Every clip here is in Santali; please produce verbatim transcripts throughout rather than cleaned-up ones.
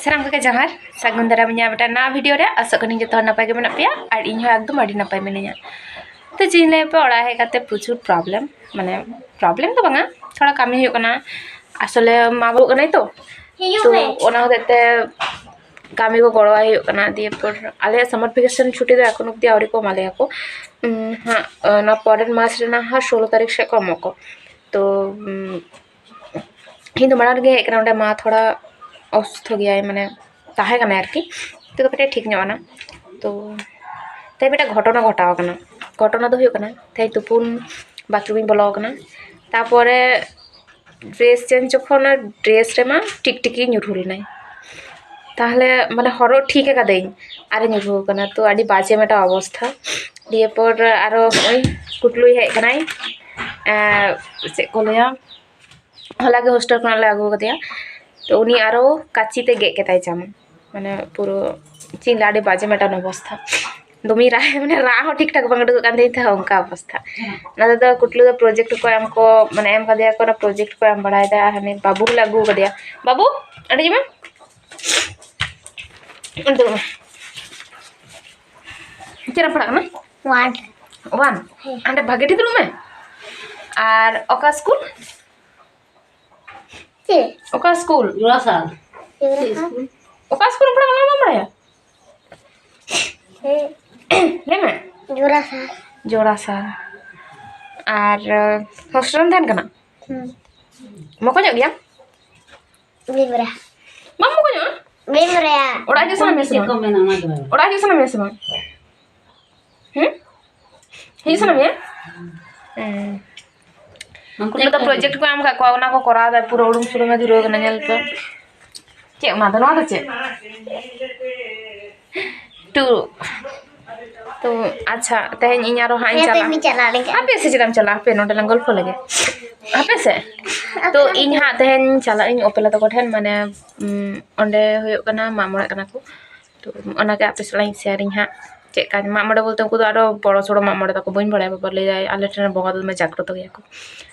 ᱥᱟᱱᱟᱢ ᱠᱚᱜᱮ ᱡᱚᱦᱟᱨ, ᱥᱟᱹᱜᱩᱱ ᱫᱟᱨᱟᱢ ᱤᱧᱟᱹᱜ ᱢᱤᱫᱴᱟᱝ ᱱᱟᱣᱟ ᱵᱷᱤᱰᱤᱭᱳ ᱨᱮ᱾ ᱟᱥᱚᱜ ᱠᱟᱹᱱᱟᱹᱧ ᱡᱚᱛᱚ ᱦᱚᱲ ᱱᱟᱯᱟᱭ ᱜᱮ ᱢᱮᱱᱟᱜ ᱯᱮᱭᱟ, ᱟᱨ ᱤᱧ ᱦᱚᱸ ᱮᱠᱫᱚᱢ ᱟᱹᱰᱤ ᱱᱟᱯᱟᱭ ᱢᱤᱱᱟᱹᱧᱟ᱾ ᱛᱚ ᱪᱮᱫ ᱤᱧ ᱞᱟᱹᱭ ᱟᱯᱮᱭᱟ, ᱚᱲᱟᱜ ᱦᱮᱡ ᱠᱟᱛᱮ ᱯᱨᱚᱪᱩᱨ ᱯᱨᱚᱵᱞᱮᱢ, ᱢᱟᱱᱮ ᱯᱨᱚᱵᱞᱮᱢ ᱫᱚ ᱵᱟᱝᱟ, ᱛᱷᱚᱲᱟ ᱠᱟᱹᱢᱤ ᱦᱩᱭᱩᱜ ᱠᱟᱱᱟ᱾ ᱟᱥᱚᱞᱮ ᱢᱟ ᱵᱟᱹᱦᱩᱜ ᱠᱟᱱᱟᱭ ᱛᱚ, ᱛᱚ ᱚᱱᱟ ᱦᱚᱛᱮᱡ ᱛᱮ ᱠᱟᱹᱢᱤ ᱠᱚ ᱜᱚᱲᱚᱣᱟᱭ ᱦᱩᱭᱩᱜ ᱠᱟᱱᱟ᱾ ᱫᱤᱭᱮ ᱯᱚᱨ ᱟᱞᱮᱭᱟᱜ ᱥᱟᱢᱟᱨ ᱵᱷᱮᱠᱮᱥᱚᱱ ᱪᱷᱩᱴᱤ ᱫᱚ ᱮᱠᱷᱚᱱ ᱚᱵᱫᱤ ᱟᱹᱣᱨᱤ ᱠᱚ ᱮᱢᱟᱞᱮᱭᱟ ᱠᱚ᱾ ᱩᱸ, ᱦᱟᱸᱜ, ᱚᱱᱟ ᱯᱚᱨᱮᱨ ᱢᱟᱥ ᱨᱮᱱᱟᱜ ᱦᱟᱸᱜ ᱥᱳᱞᱳ ᱛᱟᱹᱨᱤᱠᱷ ᱥᱮᱫ ᱠᱚ ᱮᱢᱚᱜ ᱠᱚ᱾ ᱛᱚ ᱩᱸ, ᱤᱧ ᱫᱚ ᱢᱟᱲᱟᱝ ᱨᱮᱜᱮ ᱦᱮᱡ ᱠᱟᱱᱟ ᱚᱸᱰᱮ, ᱢᱟ ᱛᱷᱚᱲᱟ ᱚᱥᱩᱥᱛᱷᱚ ᱜᱮᱭᱟᱭ, ᱢᱟᱱᱮ ᱛᱟᱦᱮᱸ ᱠᱟᱱᱟᱭ ᱟᱨᱠᱤ᱾ ᱱᱤᱛᱚᱜ ᱫᱚ ᱠᱟᱹᱴᱤᱡ ᱴᱷᱤᱠ ᱧᱚᱜ ᱮᱱᱟ᱾ ᱛᱚ ᱛᱮᱦᱮᱧ ᱢᱤᱫᱴᱟᱝ ᱜᱷᱚᱴᱚᱱᱟ ᱜᱷᱚᱴᱟᱣ ᱟᱠᱟᱱᱟ᱾ ᱜᱷᱚᱴᱚᱱᱟ ᱫᱚ ᱦᱩᱭᱩᱜ ᱠᱟᱱᱟ, ᱛᱮᱦᱮᱧ ᱛᱩᱯᱩᱱ ᱵᱟᱛᱷᱨᱩᱢ ᱤᱧ ᱵᱚᱞᱚ ᱟᱠᱟᱱᱟ᱾ ᱛᱟᱨᱯᱚᱨᱮ ᱰᱨᱮᱥ ᱪᱮᱧᱡᱽ ᱡᱚᱠᱷᱚᱱ, ᱚᱱᱟ ᱰᱨᱮᱥ ᱨᱮᱢᱟ ᱴᱤᱠᱴᱤᱠᱤ ᱧᱩᱨᱦᱩ ᱞᱮᱱᱟᱭ᱾ ᱛᱟᱦᱚᱞᱮ ᱢᱟᱱᱮ ᱦᱚᱨᱚᱜ ᱴᱷᱤᱠ ᱟᱠᱟᱫᱟᱹᱧ, ᱟᱨᱮ ᱧᱩᱨᱦᱩ ᱟᱠᱟᱱᱟ᱾ ᱛᱚ ᱟᱹᱰᱤ ᱵᱟᱡᱮ ᱢᱤᱫᱴᱟᱝ ᱚᱵᱚᱥᱛᱷᱟ᱾ ᱫᱤᱭᱮ ᱯᱚᱨ ᱟᱨᱚ ᱱᱚᱜᱼᱚᱭ ᱠᱩᱴᱞᱩᱭ ᱦᱮᱡ ᱠᱟᱱᱟᱭ, ᱮᱸ, ᱪᱮᱫ ᱠᱚ ᱞᱟᱹᱭᱟ, ᱦᱚᱞᱟ ᱜᱮ ᱦᱳᱥᱴᱮᱞ ᱠᱷᱚᱱᱟᱜ ᱞᱮ ᱟᱹᱜᱩ ᱟᱠᱟᱫᱮᱭᱟ᱾ ᱛᱚ ᱩᱱᱤ ᱟᱨᱚ ᱠᱟᱹᱪᱤ ᱛᱮ ᱜᱮᱫ ᱠᱮᱫᱟᱭ ᱡᱟᱢᱟ, ᱢᱟᱱᱮ ᱯᱩᱨᱟᱹ ᱪᱮᱫ ᱤᱧ ᱞᱟᱹᱭᱟ, ᱟᱹᱰᱤ ᱵᱟᱡᱮ ᱢᱤᱫᱴᱟᱝ ᱚᱵᱚᱥᱛᱷᱟ᱾ ᱫᱚᱢᱮ ᱨᱟᱜ, ᱢᱟᱱᱮ ᱨᱟᱜ ᱦᱚᱸ ᱴᱷᱤᱠ ᱴᱷᱟᱠ ᱵᱟᱝ ᱩᱰᱩᱠᱚᱜ ᱠᱟᱱ ᱛᱤᱧ ᱛᱟᱦᱮᱸᱫ, ᱚᱱᱠᱟ ᱚᱵᱚᱥᱛᱷᱟ᱾ ᱚᱱᱟ ᱛᱮᱫᱚ ᱠᱩᱴᱞᱩ ᱫᱚ ᱯᱨᱚᱡᱮᱠᱴ ᱠᱚ ᱮᱢ ᱠᱚ, ᱢᱟᱱᱮ ᱮᱢ ᱠᱟᱫᱮᱭᱟ ᱠᱚ, ᱚᱱᱟ ᱯᱨᱚᱡᱮᱠᱴ ᱠᱚ ᱮᱢ ᱵᱟᱲᱟᱭᱮᱫᱟ᱾ ᱟᱨ ᱦᱟᱱᱤ ᱵᱟᱹᱵᱩ ᱞᱮ ᱟᱹᱜᱩ ᱟᱠᱟᱫᱮᱭᱟ᱾ ᱵᱟᱹᱵᱩ, ᱚᱸᱰᱮ ᱦᱤᱡᱩᱜ ᱢᱮ, ᱚᱸᱰᱮ ᱦᱤᱡᱩᱜ ᱢᱮ᱾ ᱪᱮᱫ ᱮᱢ ᱯᱟᱲᱦᱟᱜ ᱠᱟᱱᱟ? ᱳᱣᱟᱱ᱾ ᱳᱣᱟᱱ? ᱦᱮᱸ᱾ ᱚᱸᱰᱮ ᱵᱷᱟᱜᱮ ᱴᱷᱤᱠ ᱫᱩᱲᱩᱵ ᱢᱮ᱾ ᱟᱨ ᱚᱠᱟ ᱥᱠᱩᱞ? ᱪᱮᱫ? ᱚᱠᱟ ᱥᱠᱩᱞ? ᱡᱳᱲᱟᱥᱟᱞ᱾ ᱡᱳᱲᱟᱥᱟᱞ᱾ ᱚᱠᱟ ᱥᱠᱩᱞ ᱮᱢ ᱯᱟᱲᱦᱟᱜ ᱠᱟᱱᱟ, ᱚᱱᱟ ᱵᱟᱢ ᱵᱟᱲᱟᱭᱟ? ᱦᱮᱸ᱾ ᱞᱟᱹᱭ ᱢᱮ᱾ ᱡᱳᱲᱟᱥᱟᱞ᱾ ᱡᱳᱲᱟᱥᱟᱞ᱾ ᱟᱨ, ᱟᱸ, ᱦᱳᱥᱴᱮᱞ ᱨᱮᱢ ᱛᱟᱦᱮᱱ ᱠᱟᱱᱟ? ᱦᱩᱸ᱾ ᱢᱚᱠᱚᱧᱚᱜ ᱜᱮᱭᱟᱢ? ᱵᱟᱹᱧ ᱵᱟᱲᱟᱭᱟ᱾ ᱵᱟᱢ ᱢᱚᱠᱚᱧᱚᱜᱼᱟ? ᱵᱟᱹᱧ ᱵᱟᱲᱟᱭᱟ᱾ ᱚᱲᱟᱜ ᱦᱤᱡᱩᱜ ᱥᱟᱱᱟ ᱢᱮᱭᱟ ᱥᱮ ᱪᱮᱫ ᱵᱟᱝ? ᱠᱚ ᱢᱮᱱᱟ, ᱚᱱᱟ ᱫᱚ ᱵᱟᱲᱟᱭᱟ᱾ ᱚᱲᱟᱜ ᱦᱤᱡᱩᱜ ᱥᱟᱱᱟ ᱢᱮᱭᱟ ᱥᱮ ᱵᱟᱝ? ᱦᱮᱸ? ᱦᱤᱡᱩᱜ ᱥᱟᱱᱟ ᱢᱮᱭᱟ? ᱦᱮᱸ᱾ ᱩᱱᱠᱩ ᱱᱤᱛᱚᱜ ᱫᱚ ᱴᱷᱮᱱ ᱯᱨᱚᱡᱮᱠᱴ ᱠᱚ ᱮᱢ ᱠᱟᱜ ᱠᱚᱣᱟ, ᱚᱱᱟ ᱠᱚ ᱠᱚᱨᱟᱣ ᱫᱟ, ᱯᱩᱨᱟᱹ ᱩᱲᱩᱢ ᱥᱩᱲᱩᱢᱮ ᱫᱷᱩᱨᱟᱹᱣ ᱠᱟᱱᱟ, ᱧᱮᱞ ᱯᱮ᱾ ᱪᱮᱫ ᱚᱱᱟ ᱫᱚ, ᱱᱚᱣᱟ ᱫᱚ ᱪᱮᱫ? ᱴᱩ᱾ ᱛᱚ, ᱟᱪᱪᱷᱟ, ᱛᱮᱦᱮᱧ ᱤᱧ ᱟᱨᱚ ᱦᱟᱸᱜ ᱤᱧ ᱦᱮᱸ, ᱪᱟᱞᱟᱜᱼᱟ᱾ ᱛᱮᱦᱮᱧ ᱪᱟᱞᱟᱜ ᱟᱹᱞᱤᱧ᱾ ᱦᱟᱯᱮ ᱥᱮ, ᱪᱮᱫᱟᱜ ᱮᱢ ᱪᱟᱞᱟᱜᱼᱟ? ᱦᱟᱯᱮ, ᱱᱚᱸᱰᱮ ᱞᱟᱝ ᱜᱚᱞᱯᱷᱚ ᱞᱮᱜᱮ᱾ ᱦᱟᱯᱮ ᱥᱮ᱾ ᱛᱚ, ᱤᱧ ᱦᱟᱸᱜ ᱛᱮᱦᱮᱧ ᱪᱟᱞᱟᱜ ᱟᱹᱧ ᱚᱯᱮᱞᱟ ᱛᱟᱠᱚ ᱴᱷᱮᱱ, ᱢᱟᱱᱮ, ᱩᱸ, ᱚᱸᱰᱮ ᱦᱩᱭᱩᱜ ᱠᱟᱱᱟ, ᱢᱟᱜ ᱢᱚᱬᱮᱜ ᱠᱟᱱᱟ ᱠᱚ᱾ ᱛᱚ, ᱚᱱᱟᱜᱮ ᱟᱯᱮ ᱥᱟᱞᱟᱜ ᱤᱧ ᱥᱮᱭᱟᱨᱤᱧ ᱦᱟᱸᱜ᱾ ᱪᱮᱫ ᱠᱟᱱ ᱢᱟᱜ ᱢᱚᱬᱮ ᱵᱚᱞᱛᱮ, ᱩᱱᱠᱩ ᱫᱚ ᱟᱨᱚ ᱵᱚᱲᱚ ᱥᱚᱲᱚ ᱢᱟᱜ ᱢᱚᱬᱮ ᱛᱟᱠᱚ, ᱵᱟᱹᱧ ᱵᱟᱲᱟᱭᱟ, ᱵᱟᱵᱟ ᱞᱟᱹᱭᱟᱭ, ᱟᱞᱮ ᱴᱷᱮᱱ ᱵᱚᱸᱜᱟ ᱫᱚ ᱫᱚᱢᱮ ᱡᱟᱜᱽᱨᱚᱛᱚ ᱜᱮᱭᱟ ᱠᱚ᱾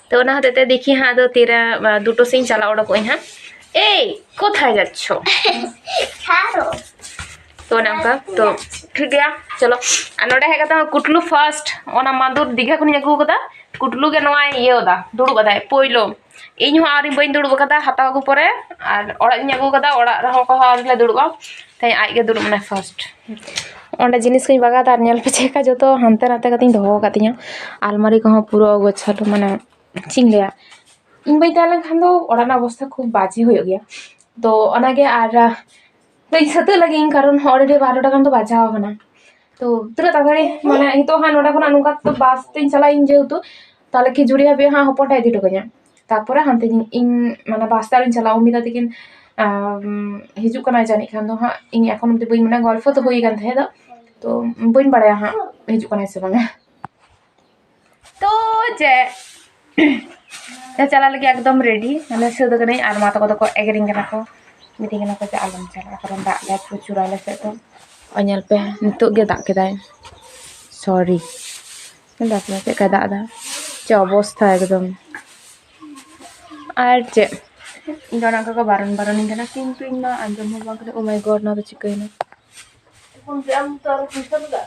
ᱛᱚ, ᱚᱱᱟ ᱦᱚᱛᱮᱡ ᱛᱮ ᱫᱮᱠᱷᱤ ᱦᱟᱸᱜ, ᱟᱫᱚ ᱛᱤᱨᱮ, ᱟ, ᱫᱩᱴᱳ ᱥᱮᱫ ᱤᱧ ᱪᱟᱞᱟᱣ ᱚᱰᱚᱠᱚᱜ ᱟᱹᱧ ᱦᱟᱸᱜ᱾ ᱮᱭ, কোথায় যাচ্ছ? ছাড়ো। তো ᱚᱱᱮ ᱚᱱᱠᱟ ᱛᱚ, ᱴᱷᱤᱠ ᱜᱮᱭᱟ, ᱪᱚᱞᱚ᱾ ᱟᱨ ᱱᱚᱰᱮ ᱦᱮᱡ ᱠᱟᱛᱮ ᱦᱚᱸ ᱠᱩᱴᱞᱩ first, ᱚᱱᱟ ᱢᱟᱫᱩᱨ ᱫᱤᱜᱷᱟ ᱠᱷᱚᱱᱤᱧ ᱟᱹᱜᱩ ᱠᱟᱫᱟ᱾ ᱠᱩᱴᱞᱩ ᱜᱮ ᱱᱚᱣᱟᱭ ᱤᱭᱟᱹ ᱫᱟ, ᱫᱩᱲᱩᱵ ᱟᱫᱟᱭ ᱯᱳᱭᱞᱳ᱾ ᱤᱧ ᱦᱚᱸ ᱟᱹᱣᱨᱤ, ᱵᱟᱹᱧ ᱫᱩᱲᱩᱵ ᱟᱠᱟᱫᱟ, ᱦᱟᱛᱟᱣ ᱟᱹᱜᱩ ᱯᱚᱨᱮ᱾ ᱟᱨ ᱚᱲᱟᱜ ᱤᱧ ᱟᱹᱜᱩ ᱠᱟᱫᱟ, ᱚᱲᱟᱜ ᱨᱮᱦᱚᱸ ᱚᱠᱚᱭ ᱦᱚᱸ ᱟᱹᱣᱨᱤ ᱞᱮ ᱫᱩᱲᱩᱵᱼᱟ᱾ ᱛᱮᱦᱮᱧ ᱟᱡ ᱜᱮ ᱫᱩᱲᱩᱵ ᱮᱱᱟᱭ first᱾ ᱚᱸᱰᱮ ᱡᱤᱱᱤᱥ ᱠᱚᱧ ᱵᱟᱜᱟᱣ ᱫᱟ ᱟᱨ ᱧᱮᱞ ᱯᱮ ᱪᱮᱫ ᱞᱮᱠᱟ ᱡᱚᱛᱚ ᱦᱟᱱᱛᱮ ᱱᱟᱛᱮ ᱠᱟᱛᱮᱧ ᱫᱚᱦᱚ ᱟᱠᱟᱫ ᱛᱤᱧᱟᱹ᱾ ᱟᱞᱢᱟᱨᱤ ᱠᱚᱦᱚᱸ ᱯᱩᱨᱟᱹ ᱚᱜᱚᱪᱷᱟᱞᱚ, ᱢᱟᱱᱮ ᱪᱮᱫ ᱤᱧ ᱞᱟᱹᱭᱟ, ᱤᱧ ᱵᱟᱹᱧ ᱛᱟᱦᱮᱸ ᱞᱮᱱᱠᱷᱟᱱ ᱫᱚ ᱚᱲᱟᱜ ᱨᱮᱱᱟᱜ ᱚᱵᱚᱥᱛᱷᱟ ᱠᱷᱩᱵ ᱵᱟᱡᱮ ᱦᱩᱭᱩᱜ ᱜᱮᱭᱟ᱾ ᱛᱚ ᱚᱱᱟᱜᱮ, ᱟᱨ ᱟᱦ, ᱛᱚ ᱤᱧ ᱥᱟᱹᱛᱟᱹᱜ ᱞᱟᱹᱜᱤᱫ ᱤᱧ, ᱠᱟᱨᱚᱱ already ᱵᱟᱨᱚᱴᱟ ᱜᱟᱱ ᱫᱚ ᱵᱟᱡᱟᱣ ᱟᱠᱟᱱᱟ᱾ ᱛᱚ ᱛᱤᱱᱟᱹᱜ ᱛᱟᱲᱟᱛᱟᱲᱤ, ᱢᱟᱱᱮ ᱱᱤᱛᱚᱜ ᱦᱟᱸᱜ ᱱᱚᱰᱮ ᱠᱷᱚᱱᱟᱜ ᱱᱚᱝᱠᱟ ᱛᱚ ᱵᱟᱥ ᱛᱮᱧ ᱪᱟᱞᱟᱜ ᱤᱧ ᱡᱮᱦᱮᱛᱩ, ᱛᱟᱦᱚᱞᱮ ᱠᱷᱤᱡᱩᱲᱤ ᱦᱟᱹᱵᱤᱡ ᱦᱟᱸᱜ ᱦᱚᱯᱚᱱ ᱴᱷᱮᱡ ᱤᱫᱤ ᱦᱚᱴᱚ ᱠᱟᱹᱧᱟ᱾ ᱛᱟᱨᱯᱚᱨᱮ ᱦᱟᱱᱛᱮ ᱤᱧ, ᱤᱧ ᱢᱟᱱᱮ ᱵᱟᱥ ᱛᱮ ᱟᱨᱚᱧ ᱪᱟᱞᱟᱜᱼᱟ᱾ ᱩᱢᱤᱫᱟ ᱛᱤᱠᱤᱱ ᱟᱢ, ᱦᱤᱡᱩᱜ ᱠᱟᱱᱟᱭ ᱡᱟᱹᱱᱤᱡ ᱠᱷᱟᱱ ᱫᱚ ᱦᱟᱸᱜ, ᱤᱧ ᱮᱠᱷᱚᱱ ᱚᱵᱫᱤ ᱵᱟᱹᱧ, ᱢᱟᱱᱮ ᱜᱚᱞᱯᱷᱚ ᱛᱚ ᱦᱩᱭ ᱟᱠᱟᱱ ᱛᱟᱦᱮᱸ ᱫᱚ, ᱛᱚ ᱵᱟᱹᱧ ᱵᱟᱲᱟᱭᱟ ᱦᱟᱸᱜ ᱦᱤᱡᱩᱜ ᱠᱟᱱᱟᱭ ᱥᱮ ᱵᱟᱝᱟ᱾ ᱛᱚ ᱪᱮᱫ, ᱪᱟᱞᱟᱜ ᱞᱟᱹᱜᱤᱫ ᱮᱠᱫᱚᱢ ready, ᱢᱟᱱᱮ ᱥᱟᱹᱛ ᱠᱟᱹᱱᱟᱹᱧ᱾ ᱟᱨ ᱢᱟ ᱛᱟᱠᱚ ᱫᱚᱠᱚ ᱮᱜᱮᱨᱤᱧ ᱠᱟᱱᱟ ᱠᱚ, ᱢᱤᱛᱟᱹᱧ ᱠᱟᱱᱟ ᱠᱚ ᱡᱮ ᱟᱞᱚᱢ ᱪᱟᱞᱟᱜᱼᱟ, ᱠᱟᱨᱚᱱ ᱫᱟᱜ ᱫᱟᱭ ᱯᱨᱚᱪᱩᱨ ᱟᱞᱮ ᱥᱮᱫ ᱫᱚ᱾ ᱚ, ᱧᱮᱞ ᱯᱮ, ᱱᱤᱛᱚᱜ ᱜᱮ ᱫᱟᱜ ᱠᱮᱫᱟᱭ, sorry᱾ ᱧᱮᱞ ᱫᱟᱯᱮ ᱪᱮᱫ ᱞᱮᱠᱟᱭ ᱫᱟᱜ ᱮᱫᱟ, ᱪᱮᱫ ᱚᱵᱚᱥᱛᱷᱟ ᱮᱠᱫᱚᱢ᱾ ᱟᱨ ᱪᱮᱫ, ᱤᱧ ᱫᱚ ᱚᱱᱟ ᱠᱚᱠᱚ ᱵᱟᱨᱚᱱ ᱵᱟᱨᱚᱱᱤᱧ ᱠᱟᱱᱟ, ᱠᱤᱱᱛᱩ ᱤᱧ ᱢᱟ ᱟᱸᱡᱚᱢ ᱦᱚᱸ ᱵᱟᱝ ᱠᱟᱱᱟ᱾ Oh my God, ᱱᱚᱣᱟ ᱫᱚ ᱪᱤᱠᱟᱹᱭᱮᱱᱟ? ᱟᱢ ᱛᱚ ᱟᱨᱚ ᱯᱩᱭᱥᱟᱹ ᱞᱟᱜᱟᱜᱼᱟ?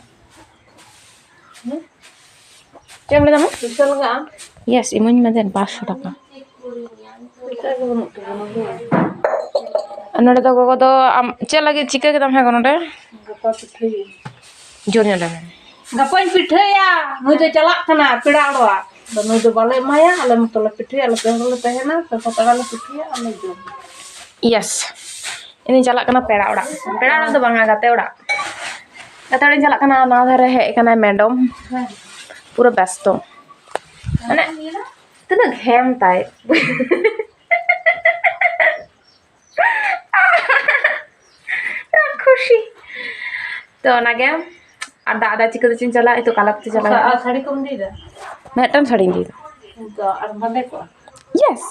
ᱪᱮᱫ ᱮᱢ ᱞᱟᱹᱭᱫᱟ ᱢᱟ? ᱯᱩᱭᱥᱟᱹ ᱞᱟᱜᱟᱜᱼᱟ? Yes, ᱤᱢᱟᱹᱧ ᱢᱮ ᱫᱮᱱ ᱯᱟᱸᱪᱥᱚ ᱴᱟᱠᱟ᱾ ᱯᱩᱭᱥᱟᱹ ᱜᱮ ᱵᱟᱹᱱᱩᱜ ᱛᱟᱵᱚᱱᱟ, ᱦᱳᱭ᱾ ᱟᱨ ᱱᱚᱰᱮ ᱫᱚ ᱜᱚᱜᱚ ᱫᱚ ᱟᱢ ᱪᱮᱫ ᱞᱟᱹᱜᱤᱫ ᱪᱤᱠᱟᱹ ᱠᱮᱫᱟᱢ ᱦᱮᱸ ᱜᱚ ᱱᱚᱰᱮ? ᱜᱟᱯᱟ ᱯᱤᱴᱷᱟᱹᱭᱟᱹᱧ᱾ ᱡᱳᱨ ᱧᱚᱜ ᱞᱟᱹᱭ ᱢᱮ᱾ ᱜᱟᱯᱟᱧ ᱯᱤᱴᱷᱟᱹᱭᱟ, ᱱᱩᱭ ᱫᱚ ᱪᱟᱞᱟᱜ ᱠᱟᱱᱟ ᱯᱮᱲᱟ ᱚᱲᱟᱜ᱾ ᱟᱫᱚ ᱱᱩᱭ ᱫᱚ ᱵᱟᱞᱮ ᱮᱢᱟᱭᱟ, ᱟᱞᱮ ᱢᱚᱛᱚ ᱞᱮ ᱯᱤᱴᱷᱟᱹᱭᱟ, ᱟᱞᱮ ᱯᱮ ᱦᱚᱲ ᱞᱮ ᱛᱟᱦᱮᱱᱟ, ᱯᱮ ᱯᱟᱛᱲᱟ ᱞᱮ ᱯᱤᱴᱷᱟᱹᱭᱟ ᱟᱨ ᱞᱮ ᱡᱚᱢᱟ᱾ Yes, ᱤᱧᱤᱧ ᱪᱟᱞᱟᱜ ᱠᱟᱱᱟ ᱯᱮᱲᱟ ᱚᱲᱟᱜ᱾ ᱯᱮᱲᱟ ᱚᱲᱟᱜ ᱫᱚ ᱵᱟᱝᱟ, ᱜᱟᱛᱮ ᱚᱲᱟᱜ᱾ ᱜᱟᱛᱮ ᱚᱲᱟᱜ ᱤᱧ ᱪᱟᱞᱟᱜ ᱠᱟᱱᱟ, ᱱᱟᱣᱟ ᱫᱷᱟᱨᱮ ᱦᱮᱡ ᱟᱠᱟᱱᱟᱭ ᱢᱮᱰᱚᱢ᱾ ᱦᱮᱸ᱾ ᱯᱩᱨᱟᱹ ᱵᱮᱥᱛᱚ᱾ ᱢᱟᱱᱮ, ᱛᱤᱱᱟᱹᱜ ᱜᱷᱮᱢ ᱛᱟᱭ᱾ ᱠᱷᱩᱥᱤ᱾ ᱛᱚ ᱚᱱᱟᱜᱮ, ᱟᱨ ᱫᱟᱜ ᱫᱟᱜ ᱪᱤᱠᱟᱹ ᱛᱮᱪᱚᱧ ᱪᱟᱞᱟᱜ, ᱱᱤᱛᱚᱜ ᱠᱟᱞᱟᱯ ᱛᱮ ᱪᱟᱞᱟᱜ ᱟᱨ ᱦᱩᱭᱩᱜᱼᱟ᱾ ᱥᱟᱹᱲᱤ ᱠᱚᱢ ᱤᱫᱤᱭᱮᱫᱟ? ᱢᱤᱫᱴᱟᱝ ᱥᱟᱹᱲᱤᱧ ᱤᱫᱤᱭᱮᱫᱟ᱾ ᱤᱧ ᱫᱚ ᱟᱨ ᱵᱟᱸᱫᱮ ᱠᱚᱜᱼᱟ? Yes᱾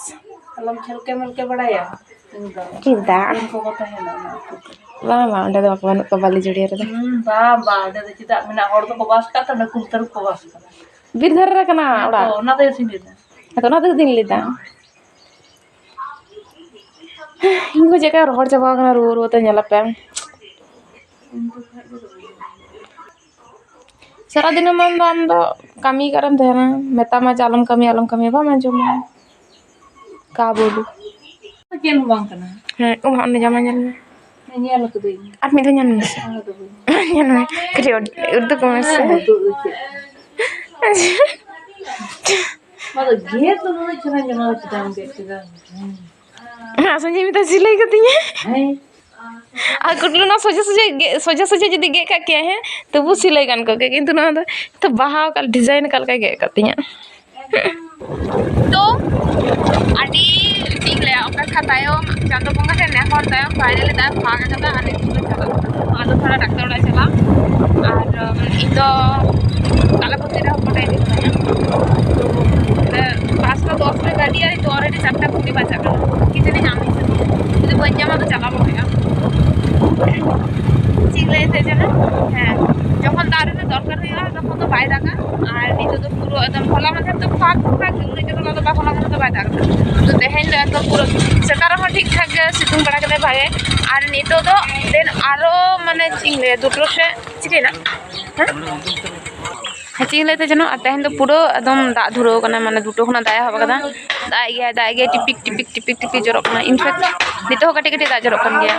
ᱟᱞᱚᱢ ᱪᱷᱮᱞᱠᱮ ᱢᱮᱞᱠᱮ ᱵᱟᱲᱟᱭᱟ᱾ ᱤᱧ ᱫᱚ ᱪᱮᱫᱟᱜ? ᱩᱱᱠᱩ ᱠᱚ ᱛᱟᱦᱮᱱᱟ ᱚᱱᱟ ᱟᱹᱛᱩ ᱠᱚᱨᱮ᱾ ᱵᱟᱝ, ᱵᱟᱝ, ᱚᱸᱰᱮ ᱫᱚ ᱵᱟᱹᱱᱩᱜ ᱠᱚᱣᱟ ᱵᱟᱹᱞᱤ ᱡᱩᱲᱤᱭᱟᱹ ᱨᱮᱫᱚ᱾ ᱦᱩᱸ, ᱵᱟᱝ, ᱵᱟᱝ, ᱚᱸᱰᱮ ᱫᱚ ᱪᱮᱫᱟᱜ ᱢᱮᱱᱟᱜ? ᱦᱚᱲ ᱫᱚᱠᱚ ᱵᱟᱥ ᱠᱟᱜ ᱛᱮ ᱚᱸᱰᱮ ᱠᱩᱞ ᱛᱟᱹᱨᱩᱵ ᱠᱚ ᱵᱟᱥ ᱠᱟᱜᱼᱟ᱾ ᱵᱤᱨ ᱫᱷᱟᱨᱮ ᱨᱮ ᱠᱟᱱᱟ ᱦᱮᱸ ᱛᱚ, ᱚᱲᱟᱜ᱾ ᱚᱱᱟ ᱛᱮᱜᱮ ᱥᱮᱧ ᱞᱟᱹᱭᱫᱟ᱾ ᱦᱮᱸ ᱛᱚ, ᱚᱱᱟ ᱛᱮᱜᱮ ᱫᱤᱱ ᱞᱟᱹᱭᱫᱟ᱾ ᱤᱧ ᱠᱚ ᱪᱮᱫ ᱞᱮᱠᱟ ᱨᱚᱦᱚᱲ ᱪᱟᱵᱟ ᱟᱠᱟᱱᱟ ᱨᱩᱣᱟᱹ ᱨᱩᱣᱟᱹ ᱛᱮ, ᱧᱮᱞ ᱟᱯᱮ᱾ ᱥᱟᱨᱟᱫᱤᱱ ᱮᱢ ᱢᱮᱱᱫᱟ ᱟᱢ ᱫᱚ ᱠᱟᱹᱢᱤ ᱠᱟᱨᱮᱢ ᱛᱟᱦᱮᱱᱟ, ᱢᱮᱛᱟᱢᱟ ᱡᱮ ᱟᱞᱚᱢ ᱠᱟᱹᱢᱤᱭᱟ, ᱟᱞᱚᱢ ᱠᱟᱹᱢᱤᱭᱟ, ᱵᱟᱢ ᱟᱸᱡᱚᱢᱟ᱾ ᱠᱟ ᱵᱚᱞᱩ᱾ ᱪᱮᱫ ᱦᱚᱸ ᱵᱟᱝ ᱠᱟᱱᱟ᱾ ᱦᱮᱸ, ᱚ, ᱚᱸᱰᱮ ᱡᱟᱢᱟ ᱧᱮᱞ ᱢᱮ᱾ ᱧᱮᱞ ᱠᱟᱹᱫᱟᱹᱧ᱾ ᱟᱨ ᱢᱤᱫ ᱫᱷᱟᱣ ᱧᱮᱞ ᱢᱮᱥᱮ᱾ ᱚᱱᱟ ᱫᱚ ᱵᱟᱹᱧ ᱧᱮᱞ ᱢᱮ, ᱠᱟᱹᱴᱤᱡ ᱩᱫ-, ᱩᱫᱩᱜ ᱢᱮᱥᱮ᱾ ᱦᱮᱸ, ᱩᱫᱩᱜ ᱫᱚ ᱪᱮᱫ? ᱚᱱᱟ ᱫᱚ ᱜᱮᱫ ᱫᱚ ᱱᱩᱱᱟᱹᱜ ᱪᱮᱦᱨᱟᱧ ᱧᱟᱢᱟ, ᱪᱮᱫᱟᱜ ᱮᱢ ᱜᱮᱫ ᱠᱮᱫᱟ? ᱦᱮᱸ, ᱥᱚᱧᱡᱚᱭ ᱢᱤᱫ ᱫᱷᱟᱣ ᱥᱤᱞᱟᱹᱭ ᱠᱟᱹᱛᱤᱧᱟ᱾ ᱦᱮᱸ᱾ ᱟᱨ ᱠᱩᱴᱞᱩ ᱱᱚᱣᱟ ᱥᱚᱡᱷᱮ ᱥᱚᱡᱷᱮ ᱜᱮ, ᱥᱚᱡᱷᱮ ᱥᱚᱡᱷᱮ ᱡᱩᱫᱤ ᱜᱮᱫ ᱠᱟᱜ ᱠᱮᱭᱟᱭ, ᱦᱮᱸ, ᱛᱚᱵᱩ ᱥᱤᱞᱟᱹᱭ ᱜᱟᱱ ᱠᱚᱜ ᱜᱮᱭᱟ, ᱠᱤᱱᱛᱩ ᱱᱚᱣᱟ ᱫᱚ ᱛᱚ ᱵᱟᱦᱟ ᱟᱠᱟᱫ, design ᱟᱠᱟᱫ ᱞᱮᱠᱟᱭ ᱜᱮᱫ ᱟᱠᱟᱫ ᱛᱤᱧᱟᱹ᱾ ᱛᱚ, ᱟᱹᱰᱤ, ᱪᱮᱫ ᱤᱧ ᱞᱟᱹᱭᱟ, ᱚᱯᱮᱠᱠᱷᱟ ᱛᱟᱭᱚᱢ, ᱪᱟᱸᱫᱚ ᱵᱚᱸᱜᱟ ᱴᱷᱮᱱ ᱱᱮᱦᱚᱨ ᱛᱟᱭᱚᱢ finally ᱫᱟᱜ ᱮ ᱯᱷᱟᱸᱠ ᱟᱠᱟᱫᱟ ᱟᱨ ᱱᱤᱛᱚᱜ ᱫᱚ ᱪᱟᱞᱟᱜ ᱠᱟᱱᱟ᱾ ᱟᱫᱚ ᱛᱷᱚᱲᱟ ᱰᱟᱠᱛᱟᱨ ᱚᱲᱟᱜ ᱪᱟᱞᱟᱜ᱾ ᱟᱨ, ᱩᱢ, ᱤᱧ ᱫᱚ ᱛᱟᱞᱟᱠᱩᱞᱦᱤ ᱨᱮ ᱦᱚᱯᱚᱱ ᱤᱫᱤ ᱠᱟᱹᱫᱤᱧᱟ᱾ ᱛᱚ, ᱯᱟᱸᱪᱴᱟ ᱫᱚᱥ ᱨᱮ ᱜᱟᱹᱰᱤ, ᱟᱨ ᱱᱤᱛᱚᱜ already ᱪᱟᱨᱴᱟ ᱠᱩᱲᱤ ᱵᱟᱡᱟᱜ ᱠᱟᱱᱟ᱾ ᱠᱤ ᱡᱟᱹᱱᱤ ᱧᱟᱢ ᱤᱧ ᱥᱮ ᱵᱟᱝ? ᱡᱩᱫᱤ ᱵᱟᱹᱧ ᱧᱟᱢᱟ, ᱛᱚ ᱪᱟᱞᱟᱣ ᱵᱟᱝ ᱦᱩᱭᱩᱜᱼᱟ᱾ ᱪᱮᱫ ᱤᱧ ᱞᱟᱹᱭᱮᱫ ᱛᱟᱦᱮᱸ ᱡᱮᱱᱚ? ᱦᱮᱸ, ᱡᱚᱠᱷᱚᱱ ᱫᱟᱜ ᱨᱮᱱᱟᱜ ᱫᱚᱨᱠᱟᱨ ᱦᱩᱭᱩᱜᱼᱟ, ᱛᱚᱠᱷᱚᱱ ᱫᱚ ᱵᱟᱭ ᱫᱟᱜᱟ᱾ ᱟᱨ ᱱᱤᱛᱚᱜ ᱫᱚ ᱯᱩᱨᱟᱹ ᱮᱠᱫᱚᱢ, ᱦᱚᱞᱟ ᱢᱟᱫᱷᱮᱨ ᱫᱚ ᱯᱷᱟᱸᱠ ᱯᱷᱟᱸᱠ ᱜᱮ, ᱩᱱᱟᱹᱜ ᱡᱳᱨ ᱦᱚᱞᱟ ᱫᱚ ᱵᱟᱭ, ᱦᱚᱞᱟ ᱢᱟᱫᱷᱮᱨ ᱫᱚ ᱵᱟᱭ ᱫᱟᱜ ᱠᱟᱫᱟ᱾ ᱛᱚ ᱛᱮᱦᱮᱧ ᱫᱚ ᱮᱠᱫᱚᱢ ᱯᱩᱨᱟᱹ ᱥᱮᱛᱟᱜ ᱨᱮᱦᱚᱸ ᱴᱷᱤᱠ ᱴᱷᱟᱠ ᱜᱮ ᱥᱤᱛᱩᱝ ᱵᱟᱲᱟ ᱠᱮᱫᱟᱭ ᱵᱷᱟᱜᱮ᱾ ᱟᱨ ᱱᱤᱛᱚᱜ ᱫᱚ then ᱟᱨᱚ, ᱢᱟᱱᱮ, ᱪᱮᱫ ᱤᱧ ᱞᱟᱹᱭᱟ, ᱫᱩᱴᱳ ᱥᱮᱫ ᱪᱤᱠᱟᱹᱭᱮᱱᱟ? ᱦᱮᱸ? ᱦᱮᱸ, ᱪᱮᱫ ᱤᱧ ᱞᱟᱹᱭᱮᱫ ᱛᱟᱦᱮᱸ ᱡᱮᱱᱚ, ᱟᱨ ᱛᱮᱦᱮᱧ ᱫᱚ ᱯᱩᱨᱟᱹ ᱮᱠᱫᱚᱢ ᱫᱟᱜ ᱫᱷᱩᱨᱟᱹᱣ ᱠᱟᱱᱟ, ᱢᱟᱱᱮ, ᱫᱩᱴᱳ ᱠᱷᱚᱱᱟᱜ ᱫᱟᱜ ᱮ ᱮᱦᱚᱵ ᱠᱟᱫᱟ᱾ ᱫᱟᱜ ᱮᱫ ᱜᱮᱭᱟᱭ, ᱫᱟᱜ ᱮᱫ ᱜᱮᱭᱟᱭ, ᱴᱤᱯᱤᱠ, ᱴᱤᱯᱤᱠ, ᱴᱤᱯᱤᱠ, ᱴᱤᱯᱤᱠ ᱡᱚᱨᱚᱜ ᱠᱟᱱᱟ᱾ In fact, ᱱᱤᱛᱚᱜ ᱦᱚᱸ ᱠᱟᱹᱴᱤᱡ ᱠᱟᱹᱴᱤᱡ ᱫᱟᱜ ᱡᱚᱨᱚᱜ ᱠᱟᱱ ᱜᱮᱭᱟ᱾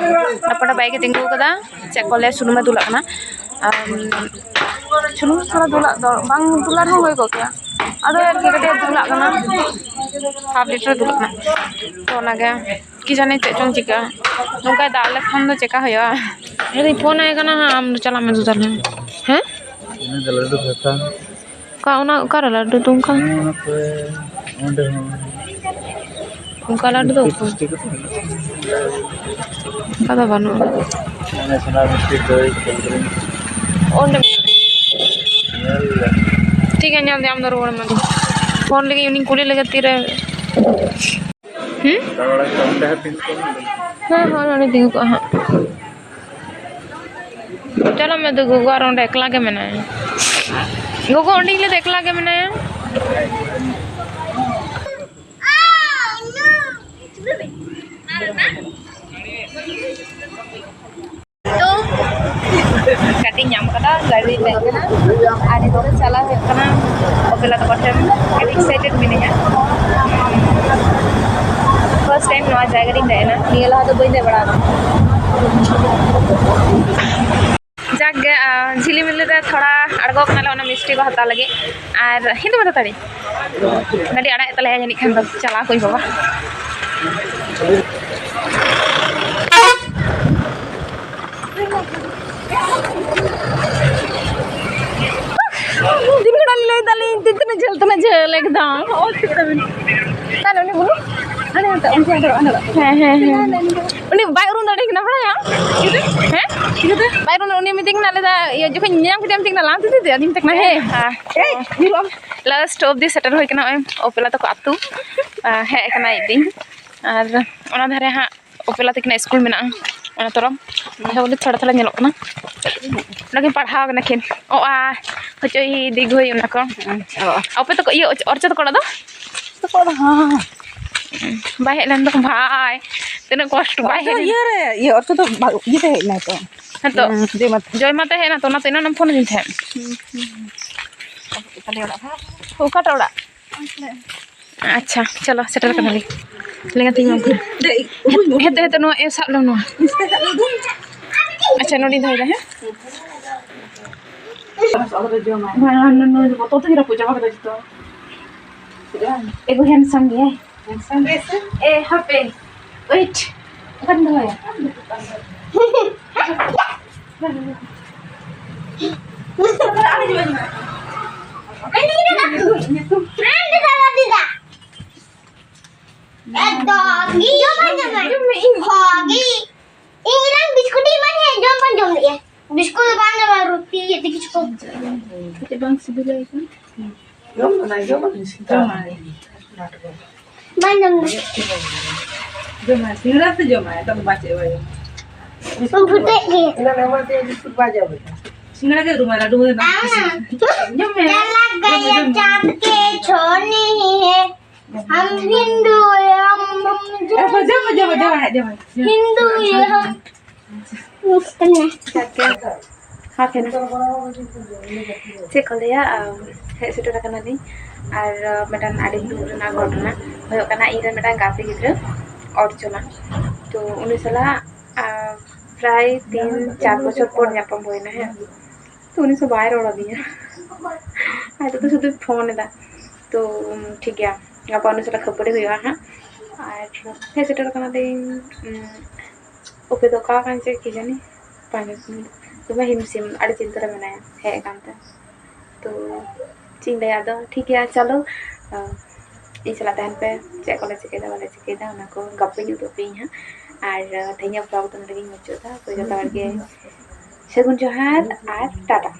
ᱰᱟᱯᱟ ᱰᱟᱯᱟᱭ ᱜᱮ ᱛᱤᱸᱜᱩ ᱠᱟᱫᱟ᱾ ᱪᱮᱫ ᱠᱚ ᱞᱟᱹᱭᱟ, ᱥᱩᱱᱩᱢᱮ ᱫᱩᱞᱟᱜ ᱠᱟᱱᱟ᱾ ᱟᱨ ᱥᱩᱱᱩᱢ ᱛᱷᱚᱲᱟ ᱫᱩᱞᱟᱜ ᱫᱚ ᱵᱟᱝ ᱫᱩᱞᱟᱜ ᱨᱮᱦᱚᱸ ᱦᱩᱭ ᱠᱚᱜ ᱜᱮᱭᱟ, ᱟᱫᱚ ᱟᱨᱠᱤ ᱠᱟᱹᱴᱤᱡ ᱫᱩᱞᱟᱜ ᱠᱟᱱᱟ, half liter ᱫᱩᱞᱟᱜ ᱠᱟᱱᱟ᱾ ᱛᱚ ᱚᱱᱟᱜᱮ, ᱠᱤ ᱡᱟᱹᱱᱤ ᱪᱮᱫ ᱪᱚᱝ ᱪᱤᱠᱟᱹᱜᱼᱟ, ᱱᱚᱝᱠᱟᱭ ᱫᱟᱜ ᱞᱮᱠᱷᱟᱱ ᱫᱚ ᱪᱮᱠᱟ ᱦᱩᱭᱩᱜᱼᱟ? ᱤᱧ ᱯᱷᱳᱱ ᱟᱭ ᱠᱟᱱᱟ ᱦᱟᱸᱜ, ᱟᱢ ᱫᱚ ᱪᱟᱞᱟᱜ ᱢᱮ ᱫᱩ ᱛᱟᱦᱞᱮ᱾ ᱦᱮᱸ? ᱤᱱᱟᱹ ᱫᱚ ᱞᱟᱹᱰᱩ ᱠᱟᱛᱷᱟ᱾ ᱚᱠᱟ, ᱚᱱᱟ ᱚᱠᱟᱨᱮ ᱞᱟᱹᱰᱩ ᱫᱚ ᱚᱱᱠᱟ? ᱦᱮᱸ, ᱚᱱᱟ ᱠᱚᱨᱮ, ᱚᱸᱰᱮ ᱦᱚᱸ᱾ ᱚᱱᱠᱟ ᱞᱟᱹᱰᱩ ᱫᱚ ᱚᱠᱟ? ᱯᱤᱥᱴᱤ ᱠᱚ ᱢᱮᱱᱟᱜᱼᱟ᱾ ᱚᱱᱠᱟ ᱫᱚ ᱵᱟᱹᱱᱩᱜᱼᱟ᱾ ᱚᱱᱮ ᱥᱚᱱᱟ ᱢᱤᱥᱴᱤ, ᱫᱳᱭ, cold drink᱾ ᱚᱸᱰᱮ ᱢᱮᱱᱟᱜᱼᱟ᱾ ᱧᱮᱞ ᱞᱮ᱾ ᱴᱷᱤᱠ ᱜᱮᱭᱟ, ᱧᱮᱞ ᱫᱟᱹᱧ, ᱟᱢ ᱫᱚ ᱨᱩᱣᱟᱹᱲ ᱢᱮ ᱟᱫᱚ᱾ ᱯᱷᱳᱱ ᱞᱮᱜᱤᱧ, ᱩᱱᱤᱧ ᱠᱩᱞᱤ ᱞᱮᱜᱮ ᱛᱤᱨᱮ᱾ ᱦᱩᱸ? ᱫᱟᱬᱟ ᱵᱟᱲᱟ ᱠᱮᱫᱟ, ᱚᱸᱰᱮ ᱦᱚᱸ ᱛᱤᱸᱜᱩ ᱠᱚᱜ ᱢᱮ᱾ ᱦᱮᱸ, ᱦᱳᱭ, ᱚᱸᱰᱮ ᱛᱤᱸᱜᱩ ᱠᱚᱜᱼᱟ ᱦᱟᱸᱜ᱾ ᱪᱟᱞᱟᱜ ᱢᱮ ᱫᱩ, ᱜᱚᱜᱚ ᱟᱨ ᱚᱸᱰᱮ ᱮᱠᱞᱟ ᱜᱮ ᱢᱮᱱᱟᱭᱟ᱾ ᱜᱚᱜᱚ ᱚᱸᱰᱮᱧ ᱞᱟᱹᱭᱫᱟ ᱮᱠᱞᱟ ᱜᱮ ᱢᱮᱱᱟᱭᱟ᱾ ᱛᱚ ᱜᱟᱹᱰᱤᱧ ᱧᱟᱢ ᱠᱟᱫᱟ, ᱜᱟᱹᱰᱤ ᱨᱤᱧ ᱫᱮᱡ ᱠᱟᱱᱟ᱾ ᱟᱨ ᱱᱤᱛᱚᱜ ᱫᱚ ᱪᱟᱞᱟᱣ ᱦᱩᱭᱩᱜ ᱠᱟᱱᱟ ᱚᱯᱮᱞᱟ ᱛᱟᱠᱚ ᱴᱷᱮᱱ᱾ ᱟᱹᱰᱤ ᱮᱠᱥᱟᱭᱴᱮᱰ ᱢᱤᱱᱟᱹᱧᱟ᱾ ᱯᱷᱟᱨᱥᱴ ᱴᱟᱭᱤᱢ ᱱᱚᱣᱟ ᱡᱟᱭᱜᱟ ᱨᱤᱧ ᱫᱮᱡ ᱮᱱᱟ, ᱱᱤᱭᱟᱹ ᱞᱟᱦᱟ ᱫᱚ ᱵᱟᱹᱧ ᱫᱮᱡ ᱵᱟᱲᱟ ᱟᱠᱟᱱᱟ᱾ ᱡᱟᱠ ᱜᱮ, ᱟᱸ, ᱡᱷᱤᱞᱤᱢᱤᱞᱤ ᱨᱮ ᱛᱷᱚᱲᱟ ᱟᱬᱜᱚ ᱠᱟᱱᱟᱞᱮ ᱚᱱᱟ ᱢᱤᱥᱴᱤ ᱠᱚ ᱦᱟᱛᱟᱣ ᱞᱟᱹᱜᱤᱫ᱾ ᱟᱨ ᱦᱤᱱᱫᱩ ᱢᱟᱛᱟ ᱛᱟᱲᱤ ᱜᱟᱹᱰᱤ ᱟᱲᱟᱜ ᱮᱫ ᱛᱟᱞᱮᱭᱟ ᱡᱟᱹᱱᱤᱡ ᱠᱷᱟᱱ ᱫᱚ, ᱪᱟᱞᱟᱣ ᱠᱚᱧ ᱵᱟᱵᱟ᱾ ᱫᱤᱱ ᱠᱷᱚᱱᱟᱜ ᱞᱤᱧ ᱞᱟᱹᱭ ᱫᱟᱞᱤᱧ, ᱛᱤᱱᱟᱹᱜ ᱡᱷᱟᱹᱞ, ᱛᱤᱱᱟᱹᱜ ᱡᱷᱟᱹᱞ ᱮᱠᱫᱚᱢ᱾ ᱛᱟᱦᱞᱮ ᱩᱱᱤ ᱵᱚᱞᱚ, ᱦᱟᱸᱰᱮ ᱦᱟᱸᱰᱮ, ᱚᱱᱛᱮ ᱦᱟᱸᱰᱮ, ᱦᱟᱸᱰᱮ᱾ ᱦᱮᱸ, ᱦᱮᱸ, ᱦᱮᱸ᱾ ᱩᱱᱤ ᱵᱟᱭ ᱩᱨᱩᱢ ᱫᱟᱲᱮ ᱠᱟᱱᱟ, ᱵᱟᱲᱟᱭᱟᱢ? ᱪᱤᱠᱟᱹᱛᱮ? ᱦᱮᱸ? ᱪᱤᱠᱟᱹᱛᱮ? ᱵᱟᱭ ᱩᱨᱩᱢ, ᱩᱱᱤ ᱢᱤᱛᱟᱹᱧ ᱠᱟᱱᱟ, ᱞᱟᱹᱭᱫᱟ, ᱤᱭᱟᱹ, ᱡᱚᱠᱷᱚᱱ ᱧᱟᱢ ᱠᱮᱫᱮᱭᱟ, ᱢᱤᱛᱟᱹᱧ ᱠᱟᱱᱟ, "ᱞᱟᱝ ᱛᱤᱫᱤ ᱫᱮ?" ᱟᱫᱚᱧ ᱢᱮᱛᱟᱭ ᱠᱟᱱᱟ, "ᱦᱮᱸ, ᱦᱮᱸ, ᱦᱮᱸ, ᱧᱩᱨᱩᱜ ᱟᱢ᱾" ᱞᱟᱥᱴ ᱚᱵᱫᱤ ᱥᱮᱴᱮᱨ ᱦᱩᱭ ᱠᱟᱱᱟ, ᱱᱚᱜᱼᱚᱭ ᱚᱯᱮᱞᱟ ᱛᱟᱠᱚ ᱟᱹᱛᱩ᱾ ᱟᱨ ᱦᱮᱡ ᱠᱟᱱᱟᱭ ᱤᱧ᱾ ᱟᱨ ᱚᱱᱟ ᱫᱷᱟᱨᱮ ᱦᱟᱸᱜ ᱚᱯᱮᱞᱟ ᱛᱟᱹᱠᱤᱱᱟᱜ ᱥᱠᱩᱞ ᱢᱮᱱᱟᱜᱼᱟ, ᱚᱱᱟ ᱛᱚᱨᱚᱯ᱾ ᱟᱫᱚ ᱵᱚᱞᱮ ᱛᱷᱚᱲᱟ ᱛᱷᱚᱲᱟ ᱧᱮᱞᱚᱜ ᱠᱟᱱᱟ᱾ ᱚᱸᱰᱮ ᱠᱤᱱ ᱯᱟᱲᱦᱟᱣ ᱠᱟᱱᱟ ᱠᱤᱱ, ᱚ, ᱟ, ᱦᱚᱪᱚᱭ, ᱫᱤᱜᱷᱚᱭ, ᱚᱱᱟ ᱠᱚ᱾ ᱚ᱾ ᱟᱯᱮ ᱛᱟᱠᱚ ᱤᱭᱟᱹ ᱚᱨᱪᱚ ᱛᱟᱠᱚ ᱚᱲᱟᱜ ᱫᱚ? ᱛᱟᱠᱚ ᱚᱲᱟᱜ ᱫᱚ, ᱦᱮᱸ, ᱦᱮᱸ᱾ ᱵᱟᱭ ᱦᱮᱡ ᱞᱮᱱ ᱫᱚ ᱵᱷᱟᱭ, ᱛᱤᱱᱟᱹᱜ ᱠᱚᱥᱴᱚ, ᱵᱟᱭ ᱚᱨᱪᱚ ᱦᱮᱡ ᱞᱮᱱ᱾ ᱤᱭᱟᱹ ᱨᱮ, ᱤᱭᱟᱹ ᱚᱨᱪᱚ ᱫᱚ ᱵᱟ-, ᱤᱭᱟᱹ ᱛᱮ ᱦᱮᱡ ᱮᱱᱟᱭ ᱛᱚ᱾ ᱦᱮᱸ ᱛᱚ᱾ ᱦᱩᱸ, ᱡᱚᱭᱢᱟᱛᱟ᱾ ᱡᱚᱭᱢᱟᱛᱟ ᱦᱮᱡ ᱮᱱᱟ ᱛᱚ, ᱚᱱᱟᱛᱮ ᱮᱱᱟᱝ ᱮᱢ ᱯᱷᱳᱱ ᱟᱹᱫᱤᱧ ᱛᱟᱦᱮᱸᱫ᱾ ᱦᱩᱸ, ᱦᱩᱸ, ᱦᱩᱸ᱾ ᱚᱠᱟᱴᱟᱜ ᱚᱲᱟᱜ? ᱟᱪᱪᱷᱟ, ᱪᱚᱞᱚ, ᱥᱮᱴᱮᱨ ᱠᱟᱱᱟᱞᱤᱧ᱾ ᱞᱮᱸᱜᱟ ᱛᱤ ᱢᱟ᱾ ᱦᱮᱸᱛᱚ, ᱦᱮᱸᱛᱚ, ᱱᱚᱣᱟ ᱮ ᱥᱟᱵ ᱞᱮᱢ ᱱᱚᱣᱟ᱾ ᱟᱪᱪᱷᱟ, ᱱᱚᱰᱮᱧ ᱫᱚᱦᱚᱭᱮᱫᱟ, ᱦᱮᱸ? ᱵᱟᱝ, ᱱᱚᱣᱟ ᱵᱚᱛᱚᱞ ᱛᱮᱜᱮ ᱨᱟᱹᱯᱩᱫ ᱪᱟᱵᱟ ᱠᱮᱫᱟ ᱡᱚᱛᱚ᱾ ᱮᱜᱳ handsome ᱜᱮᱭᱟᱭ᱾ Handsome ᱜᱮ ᱥᱮ? ᱮ, ᱦᱟᱯᱮ᱾ Wait᱾ ᱚᱠᱟᱨᱮᱧ ᱫᱚᱦᱚᱭᱟ? ᱮᱠᱫᱚᱢ᱾ ᱤᱧ ᱫᱚ ᱵᱟᱹᱧ ᱡᱚᱢᱟ᱾ ᱡᱚᱢ ᱢᱮ, ᱤᱧ᱾ ᱦᱚᱜᱤ᱾ ᱤᱧ ᱮᱱᱟᱝ ᱵᱤᱥᱠᱩᱴ ᱤᱧ ᱮᱢᱟᱫ ᱢᱮ, ᱡᱚᱢ ᱵᱟᱹᱧ ᱡᱚᱢ ᱞᱮᱫᱼᱟ᱾ ᱵᱤᱥᱠᱩᱴ ᱫᱚ ᱵᱟᱝ ᱡᱚᱢᱟ, ᱨᱩᱴᱤ ᱤᱭᱟᱹ ᱛᱮ ᱠᱤᱪᱷᱩ ᱠᱚ᱾ ᱠᱟᱹᱴᱤᱡ ᱵᱟᱝ ᱥᱤᱵᱤᱞᱟᱭ ᱠᱟᱱᱟ? ᱡᱚᱢ ᱠᱟᱱᱟᱭ, ᱡᱚᱢ ᱟᱹᱧ, ᱥᱤᱛᱩᱝ ᱟᱹᱧ᱾ ᱵᱟᱝ ᱡᱚᱢ ᱫᱟ᱾ ᱡᱚᱢᱟᱭ, ᱥᱤᱸᱜᱟᱲᱟ ᱥᱮ ᱡᱚᱢᱟᱭ, ᱮᱴᱟᱜ ᱫᱚ ᱵᱟᱭ ᱪᱮᱫ ᱦᱚᱸ ᱵᱟᱭ ᱡᱚᱢᱟ᱾ ᱩᱱ ᱯᱷᱩᱴᱟᱹᱜ ᱜᱮ᱾ ᱮᱱᱟᱱ ᱮᱢᱟᱫ ᱫᱮᱭᱟ ᱵᱤᱥᱠᱩᱴ ᱵᱟᱭ ᱡᱚᱢ ᱮᱫᱟ᱾ ᱥᱤᱸᱜᱟᱲᱟ ᱜᱮ ᱩᱨᱩᱢᱟᱭ, ᱞᱟᱹᱰᱩ ᱢᱟᱹᱭ ᱵᱟᱝ ᱠᱩᱥᱤᱭᱟᱜᱼᱟ᱾ ᱡᱚᱢ ᱢᱮ᱾ ᱪᱟᱞᱟᱜ ᱡᱚᱢ ᱢᱮ, ᱜᱟᱭᱟ ᱡᱚᱢ ᱢᱮ᱾ ᱪᱟᱸᱫ ᱠᱮ ᱪᱷᱚᱱᱤ ᱦᱮ᱾ हम हिंदू हैं, हम, हम ए, बजाओ, बजाओ, बजाओ, बजाओ, बजाओ। हिंदू हैं हम। ᱪᱮᱫ ᱠᱚ ᱞᱟᱹᱭᱟ, ᱟᱢ, ᱦᱮᱡ ᱥᱮᱴᱮᱨ ᱟᱠᱟᱱᱟᱞᱤᱧ᱾ ᱟᱨ, ᱟᱸ, ᱢᱤᱫᱴᱟᱝ ᱟᱹᱰᱤ ᱫᱩᱠ ᱨᱮᱱᱟᱜ ᱜᱷᱚᱴᱚᱱᱟ ᱦᱩᱭᱩᱜ ᱠᱟᱱᱟ, ᱤᱧ ᱨᱮᱱ ᱢᱤᱫᱴᱟᱝ ᱜᱟᱛᱮ ᱜᱤᱫᱽᱨᱟᱹ ᱚᱨᱪᱚᱱᱟ, ᱛᱚ ᱩᱱᱤ ᱥᱟᱞᱟᱜ, ᱟᱸ, ᱯᱨᱟᱭ ᱛᱤᱱ ᱪᱟᱨ ᱵᱚᱪᱷᱚᱨ ᱯᱚᱨ ᱧᱟᱯᱟᱢ ᱦᱩᱭᱱᱟ, ᱦᱮᱸ᱾ ᱛᱚ ᱩᱱᱤ ᱥᱮ ᱵᱟᱭ ᱨᱚᱲ ᱟᱹᱫᱤᱧᱟ᱾ ᱟᱡ ᱫᱚ ᱥᱩᱫᱷᱩᱭ ᱯᱷᱳᱱ ᱮᱫᱟ᱾ ᱛᱚ, ᱩᱢ, ᱴᱷᱤᱠ ᱜᱮᱭᱟ, ᱜᱟᱯᱟ ᱩᱱᱤ ᱥᱟᱞᱟᱜ ᱠᱷᱟᱹᱯᱟᱹᱨᱤ ᱦᱩᱭᱩᱜᱼᱟ ᱦᱟᱸᱜ᱾ ᱟᱨ ᱦᱮᱡ ᱥᱮᱴᱮᱨ ᱠᱟᱱᱟᱞᱤᱧ, ᱩᱢ, ᱩᱯᱮ ᱫᱚ ᱚᱠᱟ ᱟᱠᱟᱱ ᱪᱚᱭ ᱠᱤ ᱡᱟᱹᱱᱤ, ᱯᱟᱸᱡᱟ ᱫᱚᱢᱮ ᱦᱤᱢ ᱥᱤᱢ, ᱟᱹᱰᱤ ᱪᱤᱱᱛᱟᱹ ᱨᱮ ᱢᱮᱱᱟᱭᱟ ᱦᱮᱡ ᱟᱠᱟᱱ ᱛᱮ᱾ ᱛᱚ ᱪᱮᱫ ᱤᱧ ᱞᱟᱹᱭᱟ, ᱟᱫᱚ ᱴᱷᱤᱠ ᱜᱮᱭᱟ, ᱪᱚᱞᱚ, ᱟᱸ, ᱤᱧ ᱥᱟᱞᱟᱜ ᱛᱟᱦᱮᱱ ᱯᱮ᱾ ᱪᱮᱫ ᱠᱚᱞᱮ ᱪᱤᱠᱟᱹᱭᱮᱫᱟ, ᱵᱟᱞᱮ ᱪᱤᱠᱟᱹᱭᱮᱫᱟ, ᱚᱱᱟ ᱠᱚ ᱜᱟᱯᱟᱧ ᱩᱫᱩᱜ ᱟᱯᱮᱭᱟᱹᱧ ᱦᱟᱸᱜ᱾ ᱟᱨ, ᱟᱸ, ᱛᱮᱦᱮᱧᱟᱜ vlog ᱫᱚ ᱱᱚᱸᱰᱮ ᱜᱤᱧ ᱢᱩᱪᱟᱹᱫ ᱮᱫᱟ᱾ ᱛᱚ ᱡᱚᱛᱚ ᱦᱚᱲ ᱜᱮ ᱥᱟᱹᱜᱩᱱ ᱡᱚᱦᱟᱨ ᱟᱨ ᱴᱟᱴᱟ᱾